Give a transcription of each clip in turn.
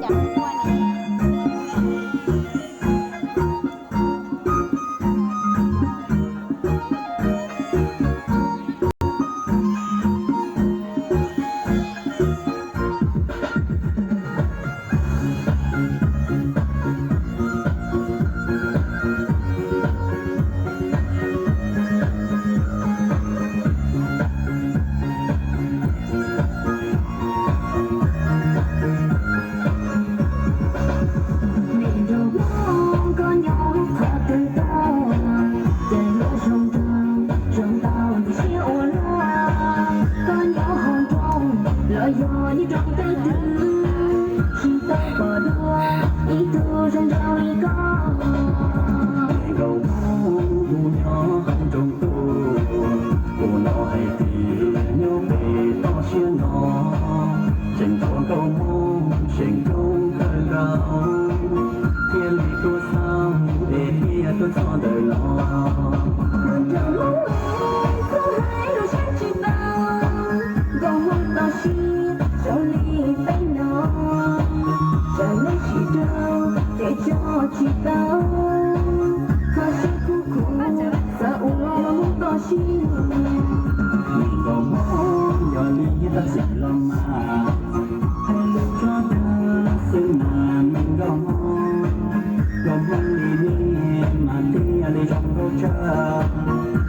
Cas muaj ne. Niam nraug Hmoob koj nyob qhov twg tuaj, ces yuav zoo nraug zoo tau ntxim siab ua luaj. Koj nyob hauv nroog los yog nyob roob teb twg, tsis tau pom dua ib tug zoo nraug li koj. Niam nraug Hmoob kuv nyob hauv nroog tuaj, kuv hnov hais tias nyob pem toj siab no, tseem tshuav nkauj Hmoob seem coob kawg nkaus, thiaj li tuaj xauj es thiaj tuaj txog ntawm no. Nraug Hmoob, koj hais lus saib tsis paub, nkauj Hmoob toj siab zoo li peb no, tsam nej sib raug ces tso tsis tau, kho siab khuj khuv xav ua Hmoob toj siab. Nkauj Hmoob yog li tab sis los mas, hais lus tso dag xwb mas me nkauj Hmoob, nkauj Hmoob li nej mas thiaj li zoo nkauj tshaj,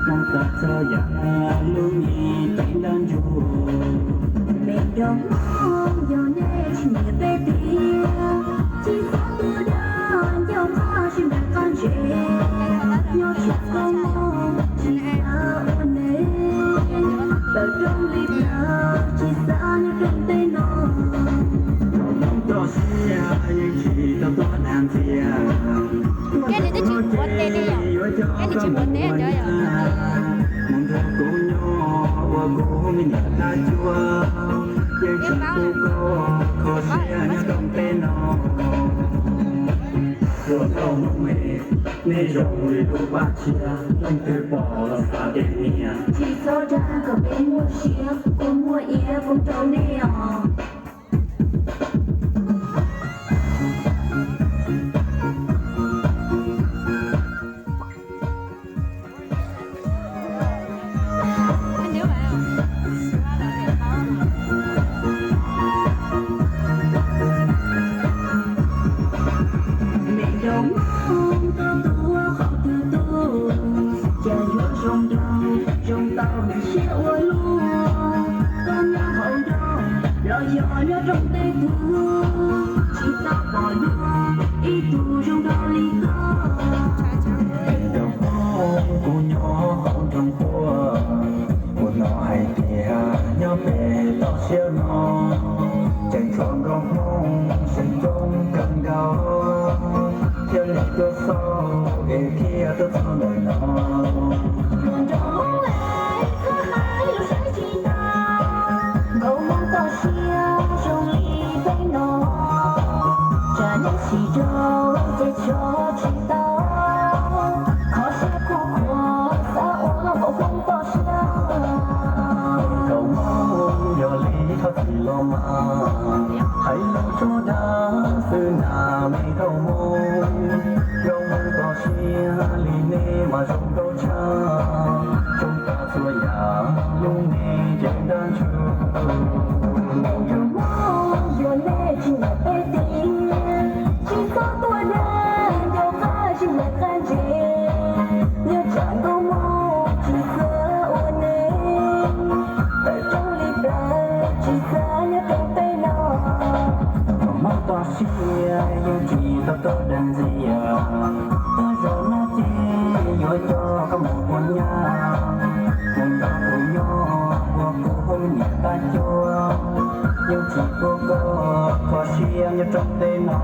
Hmoob txhua yam lub me cev nrab ntsuag. Me nkauj Hmoob yog nej tsis nyiam peb tiag, tsis txhob tuaj dag ncauj qab sib ntaus qab ntsev, nyob tsis txhob mob tsis xav ua neeg, tawm rooj li plas tsis xav nyob rooj teb no. Nkauj Hmoob toj siab yeej tsis tau tuaj dag ntxias, tuaj ntawm no ces yuav coj koj mus ua nyab, mus nrog kuv nyob ua kuv me niam tab cuab, yeej tsis pub koj kho siab nyob rooj teb no. Ua nkauj Hmoob, nej zoo li lub paj tshiab, leej twg pom los xav tias niam. Tsis txhob dag kom peb muaj siab, ua muaj iab poob rau nej os. Me nkauj Hmoob, koj tuaj qhov twg tuaj, cas yuav zoo nraug zoo tau ntxim siab ua luaj. Koj nyob hauv nroog los yog nyob rooj teb twg, tsis tau pom dua ib tug zoo nraug li koj. Me nkauj Hmoob, kuv nyob hauv nroog tuaj, kuv hnov hais tias nyob pem toj siab no, tseem tshuav nkauj Hmoob seem coob kawg nkaus, thiaj li tuaj xauj es thiaj tuaj txog ntawm no. Nraug Hmoob, koj hais lus saib tsis taus, nkauj Hmoob toj siab zoo li peb no, tsam nej sib raug ces tso tsis tau, kho siab khuj khuav xav ua nkauj Hmoob toj siab. Nkauj Hmoob, yog li thov txim los mas, hais lus tso dag xwb na me nkauj Hmoob, nkauj Hmoob toj siab li nej mas zoo nkauj tshaj, zoo tag txhua yam lub me cev nrab ntsuag. Nkauj Hmoob, yog nej tsis nyiam peb tiag, tsis txhob tuaj dag ncauj qab sib ntaus qab ntsev, nyob tsam nkauj Hmoob tsis xav ua neeg, tawm rooj li plas tsis xav nyob rooj teb no. Nkauj Hmoob toj siab yeej tsis tau tuaj dag ntxias, tuaj zaum no ces yuav coj koj mus ua nyab, mus nrog kuv nyob ua kuv niam tab cuab, yeej tsis pub koj kho siab nyob rooj teb no.